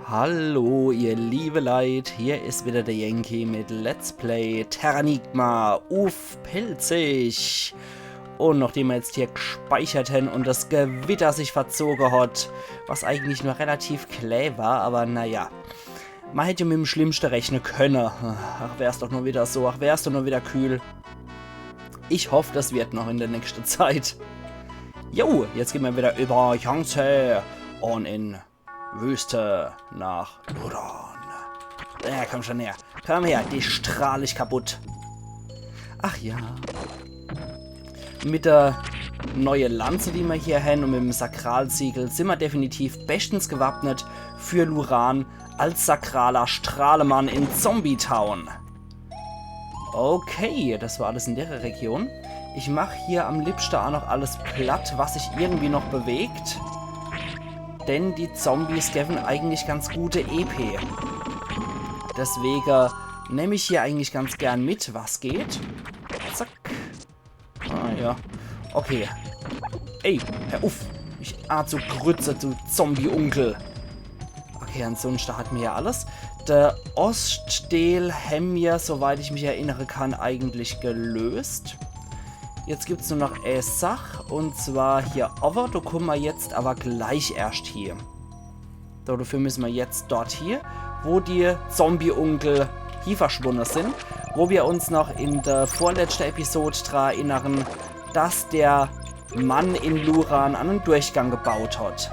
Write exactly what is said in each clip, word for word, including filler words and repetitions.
Hallo, ihr liebe Leit, hier is wieder der Yankee mit Let's Play Terranigma uff Pälzisch. Und nachdem mer jetzt hier gspeichert hen und das Gewitter sich verzoge hat, was eigentlich nur relativ klä war, aber naja, mer hätt ja mit'm Schlimmste rechne könne. Ach, wär's doch nur wieder so, ach, wär's doch nur wieder kühl. Ich hoff, das wird noch in der nächsten Zeit. Jo, jetzt gehn mer wieder über Yangtze und in Wüste nach Luran. Ja, komm schon her. Komm her, die strahl ich kaputt. Ach ja. Mit der neue Lanze, die mer hier hen, und mit dem Sakralsiegel sin mer definitiv bestens gewappnet für Luran als sakraler Strahlemann in Zombie Town. Okay, das war alles in der Region. Ich mach hier am liebsten auch noch alles platt, was sich irgendwie noch bewegt. Denn die Zombies geben eigentlich ganz gute E P. Deswegen nehme ich hier eigentlich ganz gern mit, was geht. Zack. Ah ja. Okay. Ey, hör uff. Ich ah zu Grütze, du Zombie-Unkel. Okay, ansonsten hat mir ja alles. Der Ostdeel hem mir, soweit ich mich erinnere kann, eigentlich gelöst. Jetzt gibt's nur noch e Sach, und zwar hier owwe. Do kumme mer jetzt aber gleich erscht hier. So, dafür müsse mer jetzt dort hier, wo die Zombie-Unkel hier verschwunne sin, wo mer uns noch in der vorletzte Episode dra erinnere, dass der Mann in Luran einen Durchgang gebaut hat.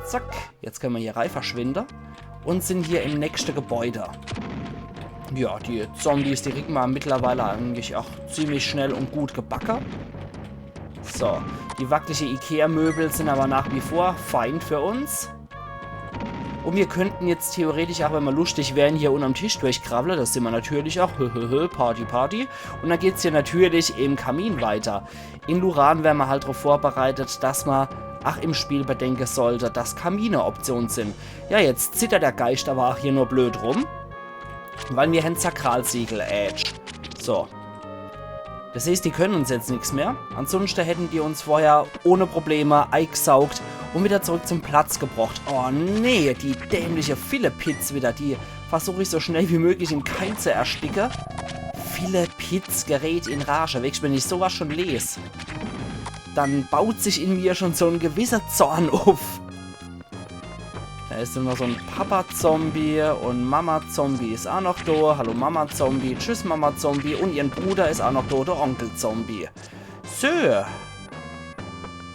Zack, jetzt könne mer hier rei verschwinde und sin hier im nächste Gebäude. Ja, die Zombies, die kriege mer mittlerweile eigentlich auch ziemlich schnell und gut gebacke. So, die wackelige Ikea-Möbel sin aber nach wie vor Feind für uns. Und mir könnten jetzt theoretisch auch, wenn mer luschtig wären, hier unnerm Tisch durchkrawwle. Das sin mer natürlich auch. Party, Party. Und dann geht's hier natürlich im Kamin weiter. In Luran wär mer halt drauf vorbereitet, dass mer ach im Spiel bedenke sollte, dass Kamine Option sin. Ja, jetzt zittert der Geischt aber ach hier nur blöd rum. Weil mir hen Sakralsiegel, Edge. So. Das heißt, die können uns jetzt nix mehr. Ansonsten hätten die uns vorher ohne Probleme eigsaugt und wieder zurück zum Platz gebrocht. Oh nee, die dämliche Philippitz wieder. Die versuch ich so schnell wie möglich im Keim zu ersticke. Philippitz gerät in Rage. Wirklich, wenn ich sowas schon les, dann baut sich in mir schon so ein gewisser Zorn uff. Da is immer so ein Papa-Zombie und Mama-Zombie is auch noch do. Hallo Mama-Zombie, tschüss Mama-Zombie. Und ihren Bruder is auch noch do, der Onkel-Zombie. So.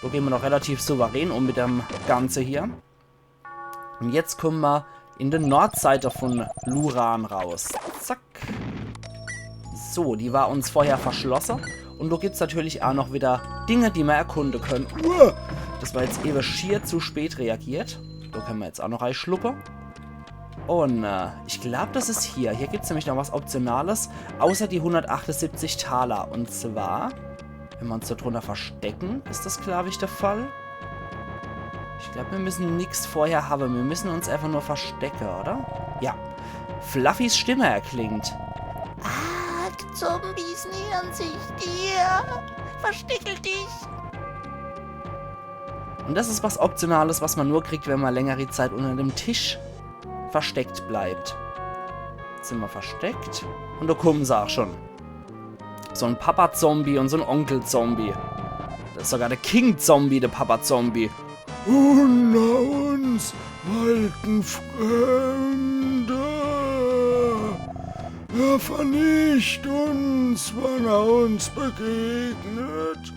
Do gehn mer noch relativ souverän um mit dem Ganze hier. Und jetzt kumme mer in der Nordseite von Luran raus. Zack. So, die war uns vorher verschlosse. Und do gibt's natürlich auch noch wieder Dinge, die mer erkunde können. Uah, das war jetzt ewe schier zu spät reagiert. Do könne mer jetzt auch noch reischluppe. Und äh, ich glaub, das is hier. Hier gibt's nämlich noch was Optionales, außer die hundertachtundsiebzig Taler. Und zwar, wenn mer uns do drunter verstecken, is das, glaub ich, der Fall. Ich glaub, mir müssen nix vorher haben. Mir müssen uns einfach nur verstecken, oder? Ja. Fluffys Stimme erklingt. Arg, Zombies nähern sich dir. Versteckel dich. Und das is was Optionales, was mer nur kriegt, wenn mer längere Zeit unter dem Tisch versteckt bleibt. Jetzt sin mer versteckt. Und do kumme se auch schon. So ein Papa-Zombie und so ein Onkel-Zombie. Das is sogar der King-Zombie, der Papa-Zombie. Unter uns walten Fremde. Er vernicht uns, wann er uns begegnet.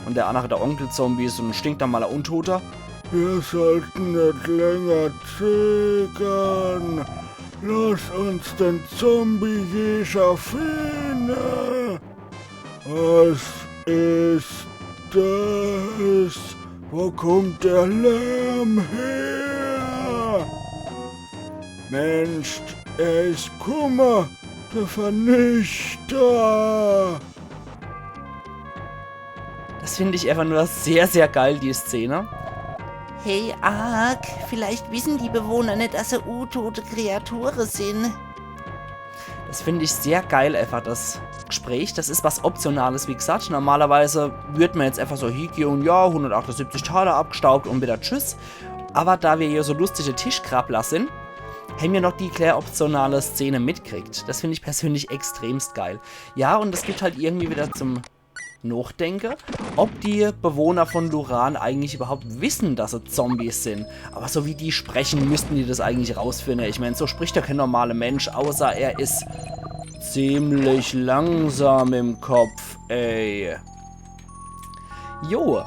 Und der andere, der Onkel-Zombie, is so ein stinknormaler Untoter. Wir sollten nicht länger zögern. Lass uns den Zombie-Jäger finden. Was ist das? Wo kommt der Lärm her? Mensch, er ist Kummer, der Vernichter. Das find ich einfach nur sehr, sehr geil, die Szene. Hey, Ark, vielleicht wissen die Bewohner nicht, dass sie untote Kreaturen sind. Das find ich sehr geil, einfach das Gespräch. Das is was Optionales, wie gesagt. Normalerweise würd mer jetzt einfach so hiegehe un ja, hundertachtundsiebzig Taler abgestaubt un wieder tschüss. Aber da mer hier so lustige Tischkrabbler sin, hen mer noch die klää optionale Szene mitkriegt. Das find ich persönlich extremst geil. Ja, un es gibt halt irgendwie wieder zum Nochdenke, ob die Bewohner von Luran eigentlich überhaupt wissen, dass se Zombies sin. Aber so wie die sprechen, müssten die das eigentlich rausfinden. Ich mein, so spricht doch kein normaler Mensch, außer er is ziemlich langsam im Kopf, ey. Jo,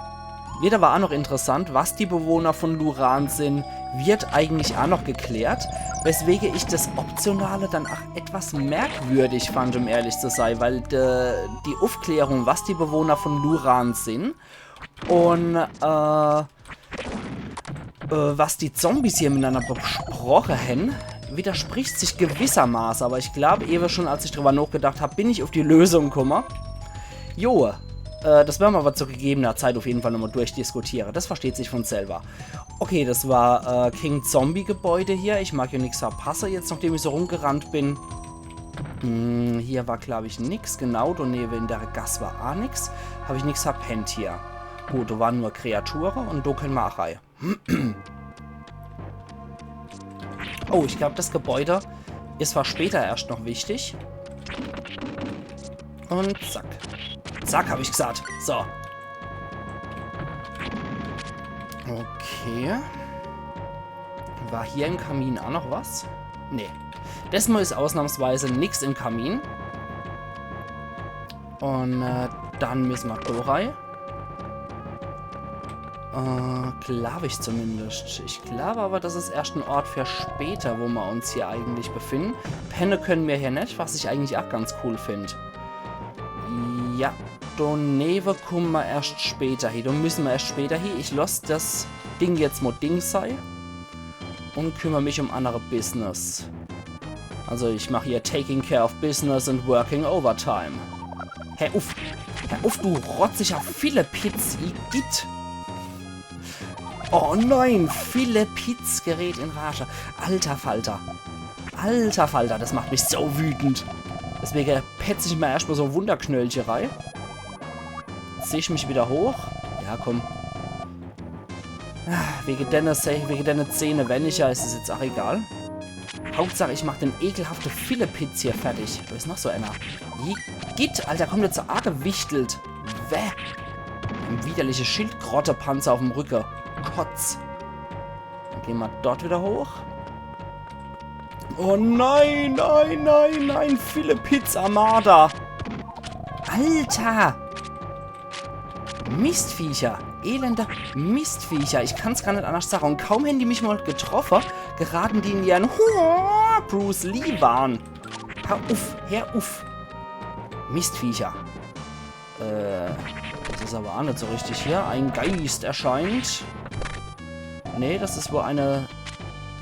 wird aber auch noch interessant, was die Bewohner von Luran sin, wird eigentlich auch noch geklärt, weswege ich das Optionale dann auch etwas merkwürdig fand, um ehrlich zu sein, weil de, die Aufklärung, was die Bewohner von Luran sin un äh, äh, was die Zombies hier miteinander besproche hen, widerspricht sich gewissermaße, aber ich glaub, ewe schon, als ich drüber nochgedacht hab, bin ich auf die Lösung kumme. Jo, äh, das werre mer aber zu gegebener Zeit auf jeden Fall nochmal durchdiskutiere. Das versteht sich von selber. Okay, das war äh, King Zombie Gebäude hier. Ich mag hier nix verpasse, jetzt nachdem ich so rumgerannt bin. Hm, hier war, glaub ich, nix. Genau, do newe in der Gass war a nix. Hab ich nix verpennt hier. Gut, do waren nur Kreature un do könne mer auch rei. Oh, ich glaub, das Gebäude is zwar später erscht noch wichtig. Un zack. Zack, hab ich gesagt. So. Okay. War hier im Kamin auch noch was? Nee. Desmal is ausnahmsweise nix im Kamin. Un äh, dann müsse mer do rei. Äh, glaub ich zumindest. Ich glaub aber, das is erscht en Ort für später, wo mer uns hier eigentlich befinden. Penne könne mer hier net, was ich eigentlich auch ganz cool find. Ja, do newe kumme mer erscht später hie. Do müsse mer erscht später hie. Ich loss das Ding jetzt mo Ding sei un kümmer mich um annere Business. Also ich mach hier Taking Care of Business and Working Overtime. Hör uff! Hör uff, du rotziger Fillepitz, igitt! Oh nein, Fillepitz gerät in Rage. Alter Falter. Alter Falter, das macht mich so wütend. Deswege petz ich mer erscht mo so Wunderknöllche rei. Zieh ich mich wieder hoch. Ja, komm. Ah, wege denne, Se- wege denne Zähne weniger is es jetzt auch egal. Hauptsach, ich mach den ekelhafte Fillepitz hier fertig. Do is noch so einer. Igitt, Alter, kommt der zu angewichtelt. Wäh. En widerliche Schildkrottepanzer auf'm Rücke. Kotz. Dann gehn mer dort wieder hoch. Oh nein, nein, nein, nein, Fillepitz Armada. Alter! Mistviecher, elende Mistviecher. Ich kann's gar net annerscht sage. Un kaum hän die mich mo getroffe, geraten die in ihren Hua-, Bruce Lee Wahn. Hör uff, hör uff. Mistviecher. Äh, das is aber auch net so richtig hier. En Geist erscheint. Nee, das is wohl eine,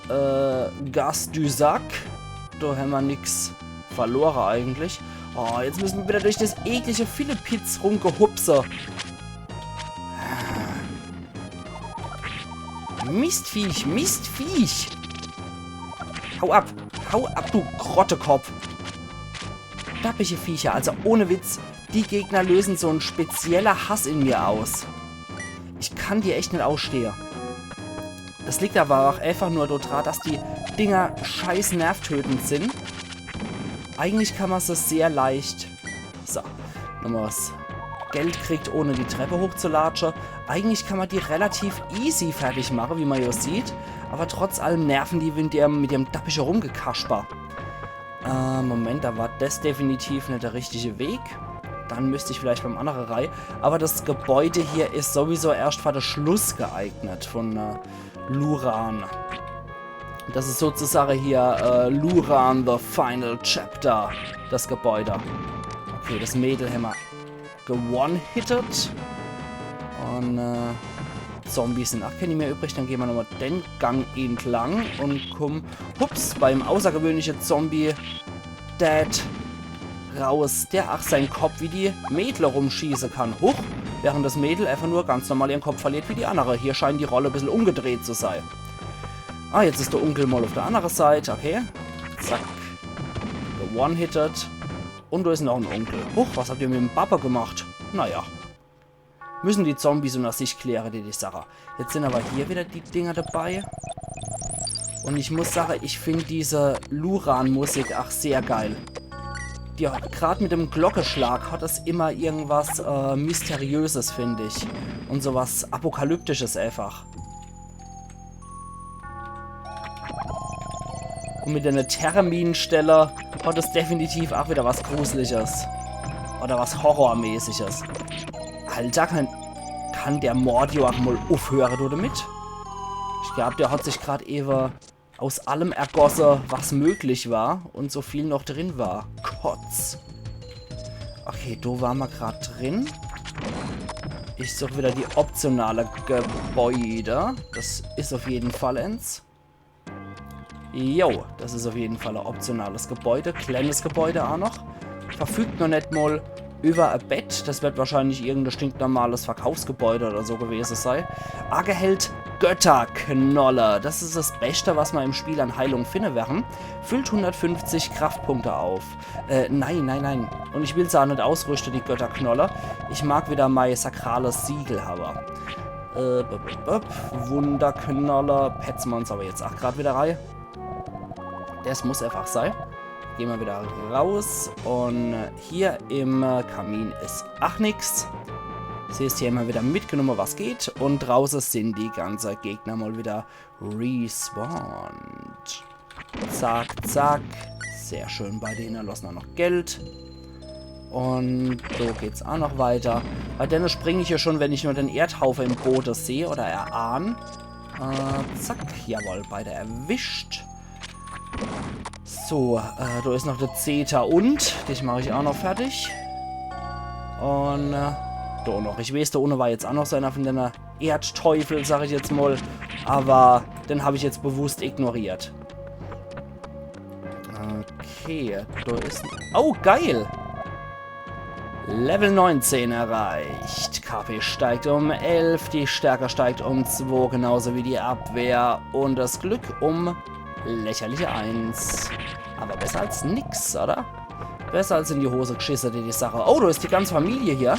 äh, Gass du Sac. Do hämmer nix verlore eigentlich. Oh, jetzt müsse mer wieder durch das eklige Fillepitz-Rumgehupse. Mistviech, Mistviech! Hau ab! Hau ab, du Grottekopf! Dappische Viecher, also ohne Witz, die Gegner lösen so en spezieller Hass in mir aus. Ich kann die echt net ausstehe. Das liegt aber auch einfach nur do dra, dass die Dinger scheiß nervtötend sin. Eigentlich kann mer se sehr leicht, so, nochmal was Geld kriegt, ohne die Treppe hochzulatsche. Eigentlich kann mer die relativ easy fertig mache, wie mer jo sieht. Aber trotz allem nerven die mit ihrem, mit ihrem dappische Rumgekasper. Äh, Moment, do war das definitiv net der richtige Weg. Dann müsst ich vielleicht beim annere rei. Aber das Gebäude hier is sowieso erscht für de Schluss geeignet von äh, Luran. Das is sozusagen hier äh, Luran The Final Chapter, das Gebäude. Okay, das Mädel hämmer ge-one-hitted. Un äh, Zombies sin auch keine mehr übrig. Dann gehn mer nochmal den Gang entlang un kumm, hups, beim außergewöhnliche Zombie Dad raus, der auch sein Kopf wie die Mädle rumschieße kann. Huch, während das Mädel einfach nur ganz normal ihren Kopf verliert wie die annere. Hier scheinen die Rolle bissel umgedreht zu sei. Ah, jetzt is der Unkel mal auf der annere Seit. Okay. Zack. Do One-hitted. Un do is noch en Onkel. Huch, was habt ihr mit em Papa gemacht? Naja. Müssen die Zombies unner sich kläre, die, die Sache. Jetzt sin awwer hier widder die Dinger dabei. Un ich muss sage, ich find diese Luran-Musik ach sehr geil. Die hat, grad mit dem Glockeschlag hat es immer irgendwas, äh, Mysteriöses, find ich. Un so was Apokalyptisches einfach. Un mit denne Terminstelle hat es definitiv ach widder was Gruseliges. Oder was Horrormäßiges. Alter, kann, kann der Mordio ach mol uffhöre, du, damit? Ich glaab, der hat sich grad ewe aus allem ergosse, was möglich war un so viel noch drin war. Kotz. Okay, do ware mer grad drin. Ich such widder die optionale Gebäude. Das is uff jeden Fall ens. Jo, das is uff jeden Fall e optionales Gebäude. Kleines Gebäude ach noch. Verfügt noch net mol iwwer e Bett. Das werd wahrscheinlich irgend e stinknormales Verkaufsgebäude oder so gewese sei. Ageheld Götterknolle. Das is das Beschte, was mer im Spiel an Heilung finne werre. Füllt hundertfünfzig Kraftpunkte auf. Äh, nein, nein, nein. Un ich will se ach net ausrüschte, die Götterknolle. Ich mag widder mei sakrales Siegel hawwe. Äh, bup, bup, bup. Wunderknolle. Petze mer uns awwer jetzt ach grad widder rei. Das muss einfach sei. Gehn mer widder raus. Un hier im Kamin is ach nix. Siehscht, hier immer widder mitgenumme, was geht. Un drauße sin die ganze Gegner mol widder respawned. Zack, zack. Sehr schön bei denne. Losse ach noch Geld. Un so geht's ach noch weiter. Bei denne spring ich jo schon, wenn ich nur den Erdhaufe im Bode seh oder erahn. Äh, zack, jawohl, beide erwischt. So, äh, do is noch de Zeta un dich mach ich ach noch fertig. Un, äh, do noch. Ich weeß, do unne war jetzt ach noch so ener vun denne Erdteufel, sag ich jetzt mol. Awwer den hab ich jetzt bewusst ignoriert. Okay, do is... Oh, geil! Level neunzehn erreicht. K P steigt um elf, die Stärke steigt um zwei, genauso wie die Abwehr. Un das Glück um lächerliche eins. Awwer besser als nix, oder? Besser als in die Hose gschisse, die, die Sache. Oh, do is die ganze Familie hier.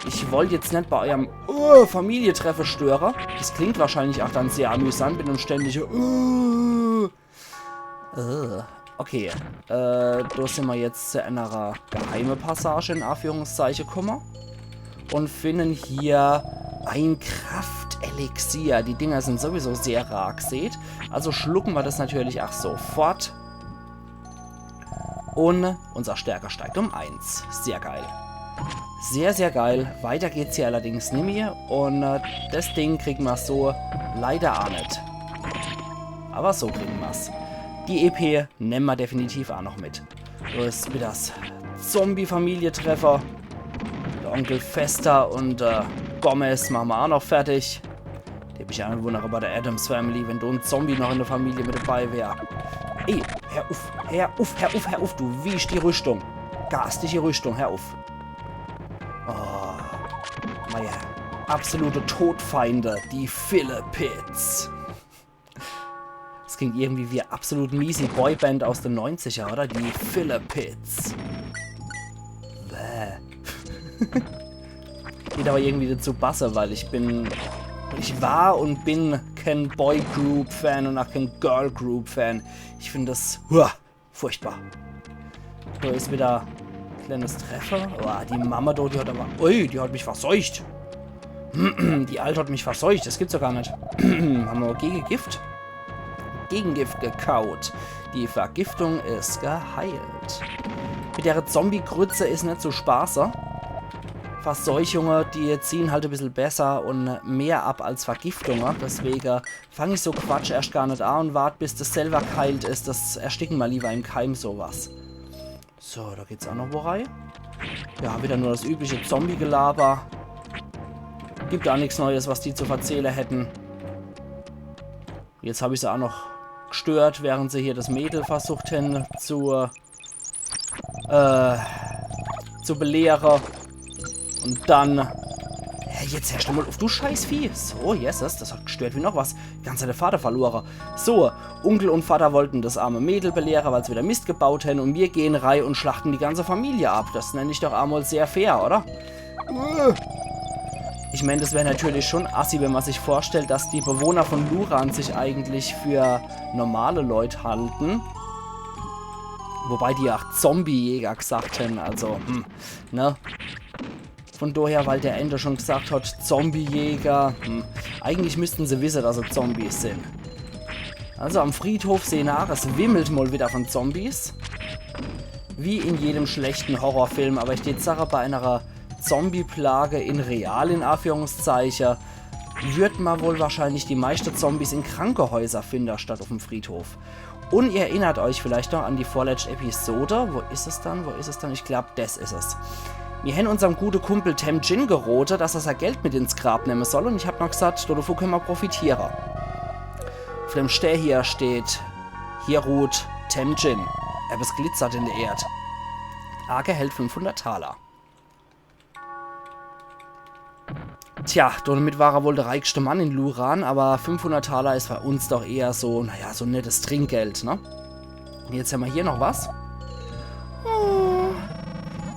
Ich wollt jetzt net bei eurem, äh, Familietreffe störe. Das klingt wahrscheinlich ach dann sehr amüsant mit dem ständige, äh. Äh, okay, äh, do sin mer jetzt zu ener geheime Passage in Anführungszeiche kumme un finden hier e Kraftelixier. Die Dinger sin sowieso sehr rar gseht, also schlucken mer das natürlich ach sofort. Un unser Stärke steigt um eins. Sehr geil. Sehr, sehr geil. Weiter geht's hier allerdings nimmi. Un, äh, das Ding kriegen mer so leider ach net. Awwer so kriegen mer's. Die E P nemme mer definitiv ach noch mit. So is widder das Zombie-Familietreffe. De Onkel Fester un, äh, Gomez mache mer ach noch fertig. Dät mich ach net wunnere bei de Addams Family, wenn do en Zombie noch in de Familie mit dabei wär. Ey, hör uff, hör uff, hör uff, hör uff, du wieschte Rüschtung. Garstige Rüschtung, hör uff. Oh, mei absolute Todfeinde, die Philippines. Das klingt irgendwie wie absolut miese Boyband aus de neunziger, oder? Die Philippines. Bäh. Geht awwer irgendwie dazu passe, weil ich bin, ich war un bin kän Boygroup-Fan un ach kän Girlgroup-Fan. Ich find das, huah, furchtbar. Do is widder e kleines Treffe. Oh, die Mama do, die hat awwer, ui, die hat mich verseucht. Die Alt hat mich verseucht, das gibt's jo gar net. Hammer Gegegift? Gegegift gekaut. Die Vergiftung is geheilt. Mit dere Zombie-Grütze is net zu spaße. Verseuchunge, die ziehen halt e bissel besser un mehr ab als Vergiftunge. Deswege fang ich so Quatsch erscht gar net a un wart, bis das selwer gheilt is. Das ersticke mer liewer im Keim, so was. So, do geht's ach noch wo rei. Ja, widder nur das übliche Zombie-Gelaber. Gibt ach nix Neues, was die zu verzähle hätten. Jetzt hab ich se ach noch gstört, während se hier das Mädel versucht hän zu, äh, zu belehre. Un dann Ey, jetzt hersch doch mol uff, du Scheißvieh. So, Jesus, das hat gestört wie noch was. Die ganz Zeit de Vater verlore. So, Unkel und Vater wollten das arme Mädel belehre, weil's wieder Mist gebaut hen. Und mir gehen rei und schlachten die ganze Familie ab. Das nenn ich doch emol sehr fair, oder? Ich mein, das wär natürlich schon assi, wenn man sich vorstellt, dass die Bewohner von Luran sich eigentlich für normale Leut halten. Wobei die ja Zombie-Jäger gesagt hen, also, hm, ne? Von daher, weil der Ender schon gesagt hat, Zombie-Jäger, hm, eigentlich müssten se wisse, dass se Zombies sin. Also am Friedhof Senar, es wimmelt mol wieder von Zombies. Wie in jedem schlechten Horrorfilm, aber ich tät sache, bei einer Zombie-Plage in real, in Anführungszeiche, würd ma wohl wahrscheinlich die meiste Zombies in Krankehäuser finde, statt uff'm Friedhof. Und ihr erinnert euch vielleicht noch an die vorletzte Episode. Wo is es dann? Wo is es dann? Ich glaub, das is es. Mir hen unserm gute Kumpel Temujin gerote, dass er sei Geld mit ins Grab nemme soll. Und ich hab noch gesagt, dodevun könne ma profitiere. Uff dem Stää hier steht, hier ruht Temujin. Etwas glitzert in der Erd. Ark erhält fünfhundert Taler. Tja, domit war er wohl der reichste Mann in Luran, aber fünfhundert Taler is bei uns doch eher so, naja, so nettes Trinkgeld, ne? Jetzt hämmer hier noch was. Oh.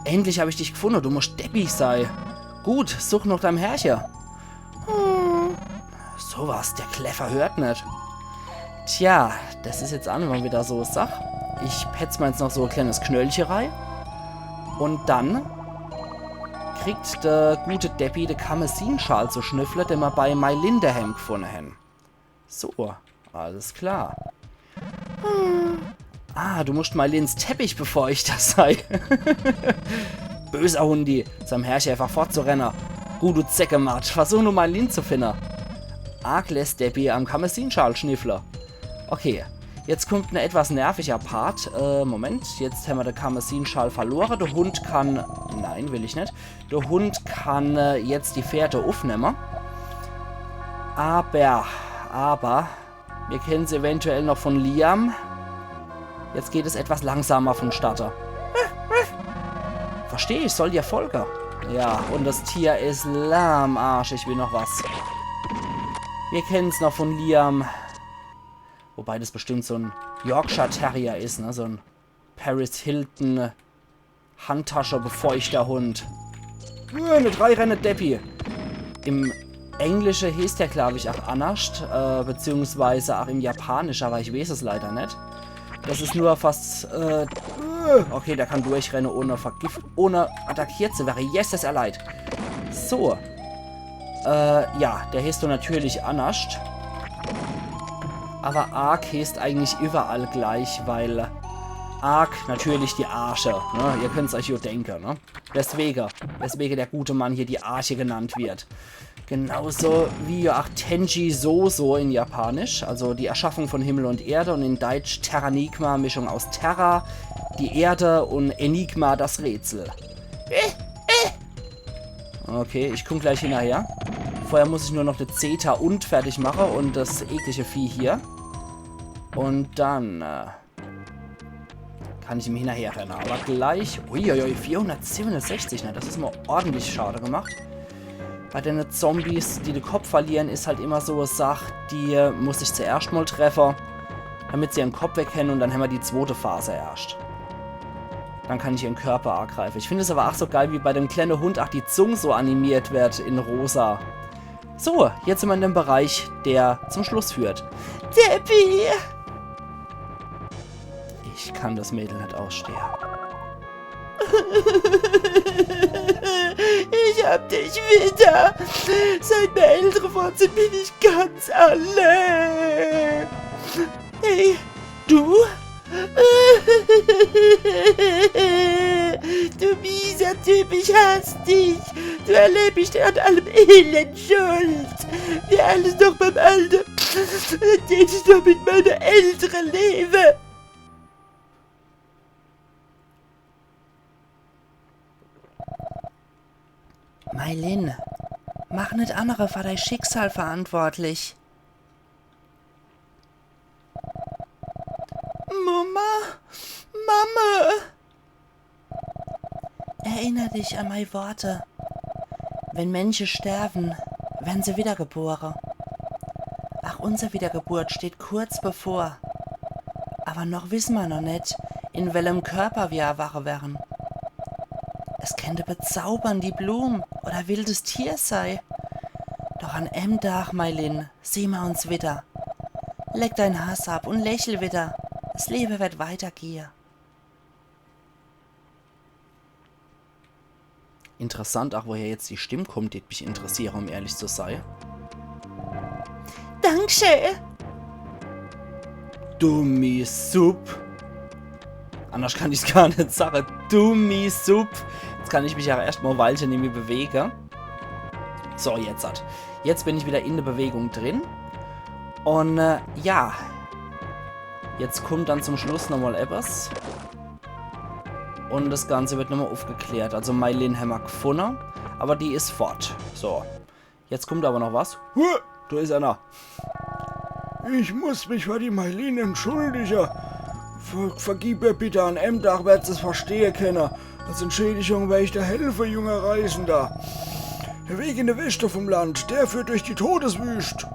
Endlich hab ich dich gefunde, du muscht deppich sei. Gut, such noch deim Herrche. Oh. So was, der Kleffer hört net. Tja, das is jetzt ach immer wieder so Sach. Ich petz ma jetzt noch so e kleines Knöllche rei. Und dann kriegt der gute Deppi de Kamesinschal zu schnüffle, den ma bei Meilin dehäm gefunne hen. So, alles klar. Ah, du muscht Meilins Teppichbefeuchter sei. Böser Hundi, seim Herrche einfach fortzurenne. Gut, du Zeckematt, versuch nur Meilin zu finne. Ark lässt Deppi am Kamesinschal schniffle. Okay, jetzt kummt en etwas nerviger Part. Äh, Moment, jetzt hämmer de Kamesinschal verlore. De Hund kann... Nein, will ich net. De Hund kann, äh, jetzt die Fährte uffnemme. Aber, aber, mir kennen's eventuell noch von Liam. Jetzt geht es etwas langsamer vonstatte. Versteh, ich soll dir folge. Ja, und das Tier is lahmarschig wie noch was. Mir kennen's noch von Liam. Wobei das bestimmt so en Yorkshire Terrier is, ne? So en Paris Hilton Handtasche-Befeuchter-Hund. Äh, net reirenne, Deppi. Im Englische heeßt der, glaub ich, ach annerscht, äh, beziehungsweise ach im Japanische, aber ich weeß es leider net. Das is nur fast, äh, äh, okay, der kann durchrenne, ohne vergift, ohne attackiert zu werre. Yes, das is er leid. So. Äh, ja, der heeßt doch natürlich annerscht. Aber Ark heeßt eigentlich überall gleich, weil Ark natürlich die Arche, ne? Ihr könnt's euch jo denke, ne? Weswege, weswege der gute Mann hier die Arche genannt wird. Genauso wie jo ach Tenji Soso in Japanisch, also die Erschaffung von Himmel und Erde, und in Deutsch Terranigma, Mischung aus Terra, die Erde, und Enigma, das Rätsel. Okay, ich kumm gleich hinnerher. Vorher muss ich nur noch de Zeta und fertig mache und das eklige Vieh hier. Und dann, äh, kann ich ihm hinnerherrenne. Aber gleich... Uiuiui, vierhundertsiebenundsechzig, ne? Das is mol ordentlich Schade gemacht. Bei dene Zombies, die de Kopp verlieren, is halt immer so e Sach, die muss ich zuerscht mol treffe, damit se ihren Kopp weg hen, und dann hämmer die zwote Phase erscht. Dann kann ich ihren Körper agreife. Ich find es aber ach so geil, wie bei dem kleine Hund ach die Zung so animiert wird in rosa. So, jetzt sin mer in dem Bereich, der zum Schluss führt. Deppi! Ich kann das Mädel net ausstehe. Ich hab dich wieder. Seit mir Eltere fort sin, bin ich ganz allein. Hey, du? Du mieser Typ, ich hass dich. Du erlebst an allem Elend schuld. Wie alles noch beim Alten. Seitdem ich noch mit meine Eltere lebe. Meilin, mach net annere für dei Schicksal verantwortlich. Mama, Mama. Erinner dich an mei Worte. Wenn Mensche sterwen, wern se wiedergebore. Ach unser Wiedergeburt steht kurz bevor. Awwer noch wisse mer noch net, in wellem Körper mer erwache wern. Es kennt e bezaubernde Blum oder wildes Tier sei. Doch an em Dag, Meilin, sehn mer uns widder. Leg dein Hass ab un lächel widder. Es Lewe werd weitergehe. Interessant ach, woher jetzt die Stimm kommt, die mich interessiere, um ehrlich zu sei. Dankschee! Dummi Supp. Anders kann ich's gar net sage. Dummi Supp. Jetzt kann ich mich ach erscht mol e Weilche nimmi bewege. So, jetzt hat. Jetzt bin ich widder in de Bewegung drin. Un äh, ja. Jetzt kommt dann zum Schluss nochmol etwas. Un das Ganze wird nochmol uffgeklärt. Also Meilin hämmer gfunne, awwer die is fort. So. Jetzt kommt awwer noch was. Huh, do is einer. Ich muss mich für die Meilin entschuldige. Ver vergib ihr bitte, an em Dag werd se's verstehe kenne. Als Entschädigung wer ich der helfe, junger Reisender. Der Weg in de Weschte vom Land, der führt durch die Todeswüst.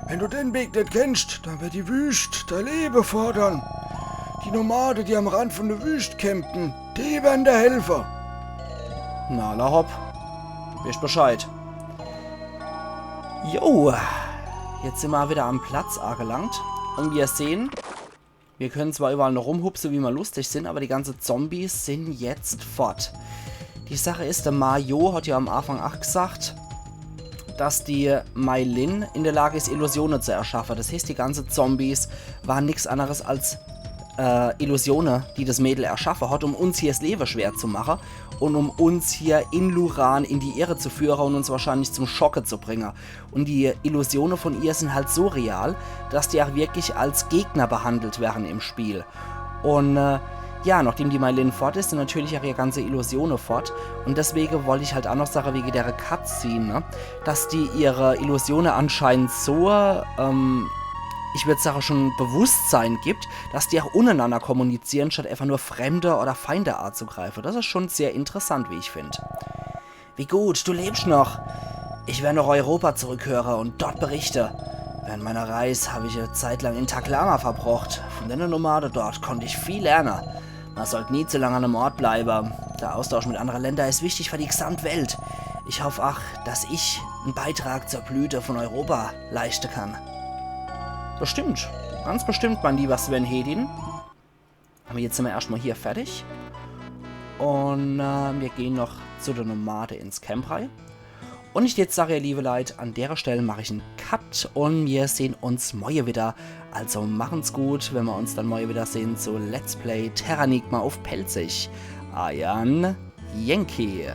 Wenn du den Weg net kennst, dann wird die Wüst dei Lewe fordern. Die Nomade, die am Rand von de Wüst campen, die wern der helfe. Na, alla hopp. Wisst Bescheid. Jo, jetzt sin mer widder am Platz agelangt. Un mer sehn, mir können zwar iwwerall noch rumhupse, wie mer lustig sin, awwer die ganze Zombies sin jetzt fort. Die Sach is, de Mayo hat jo am Anfang ach gesagt, dass die Meilin in de Lage is, Illusione zu erschaffe. Das heeßt, die ganze Zombies waren nix anneres als äh, Illusione, die das Mädel erschaffe hat, um uns hier das Lewe schwer zu mache un um uns hier in Luran in die Irre zu führe un uns wahrscheinlich zum Schocke zu bringe. Un die Illusione von ihr sin halt so real, dass die ach wirklich als Gegner behandelt wern im Spiel. Un äh, ja, nachdem die Meilin fort is, sin natürlich ach ihr ganze Illusione fort. Un deswege wollt ich halt ach noch sage, wege dere Cutscene, ne? Dass die ihre Illusione anscheinend so, ähm, ich würd sage, schon Bewusstsein gibt, dass die ach unnernanner kommuniziere, statt einfach nur Fremde oder Feinde azugreife. Das is schon sehr interessant, wie ich find. Wie gut, du lebst noch. Ich wer noch Europa zurückkehre un dort berichte. Während meiner Reis hab ich e Zeitlang in Taklama verbrocht. Von denne Nomade dort konnt ich viel lerne. Mer sollt nie zu lang an em Ort bleibe. Der Austausch mit annere Länder is wichtig für die gesamt Welt. Ich hoff ach, dass ich en Beitrag zur Blüte von Europa leischte kann. Bestimmt. Ganz bestimmt, mein lieber Sven Hedin. Awwer jetzt sin mer erscht mol hier fertig. Un äh, mir gehn noch zu de Nomade ins Camp rei. Un ich jetzt sag, ihr liewe Leit, an dere Stell mach ich en Cut un mir sehn uns morje widder. Also machen's gut, wenn mer uns dann morje widder sehn zu Let's Play Terranigma uff Pälzisch. Eier Yankee.